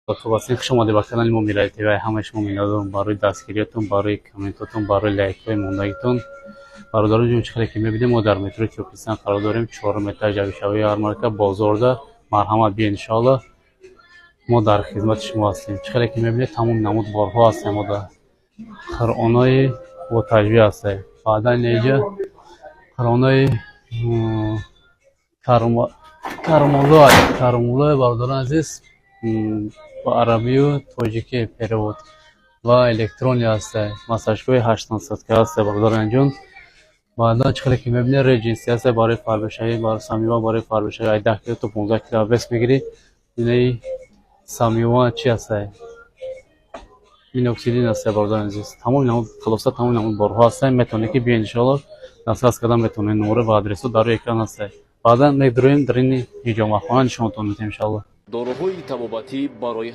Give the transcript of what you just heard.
Хуб ҳастем. Хуш омадед ба канали мо, Миллати ТВ. Ҳамаи шумо миннатдорам барои дастгириятон, барои комментотон, барои лайкҳои мондагитон. Бародарон ҷон, чӣ хеле ки мебинем, мо дар метрои Тёплый Стан қарор дорем, чорум этаж, Авишавии ярмарка, бозорда. Марҳамат, биёед, иншоалло, мо дар хизмати шумо ҳастем. Чӣ хеле ки мебинед, тамоми намуд борҳо ҳастем мо да. Қуръонои бо таҷвид ҳастем. Баъдан инҷа қуръонои Каромулло, Каромулло, бародарони азиз, ба арабию тоҷикӣ перевод ва электронӣ ҳастай. Массажгоҳи 800 ка ҳастай, бародарони ҷон. Баъдан, чӣ хеле ки мебинед, Редженси ҳастай барои фарбешавӣ, Самива барои фарбешавӣ, ай 10 кило то 15 кило вес мегирӣ. Инаи Самива чи ҳастай? Миноксидил ҳастай, бародарони азиз. Тамоми намуд, хулоса, тамоми намуд борҳо ҳастанд. Метавонед ки биёед, иншоалло, дастрас кардан метавонед. Номера ва адресҳо дар рӯи экран ҳастай. Баъдан медуроем дар ини ҳиҷомахона, нишонатон медиҳем, иншоалло. Доруҳои табобатӣ барои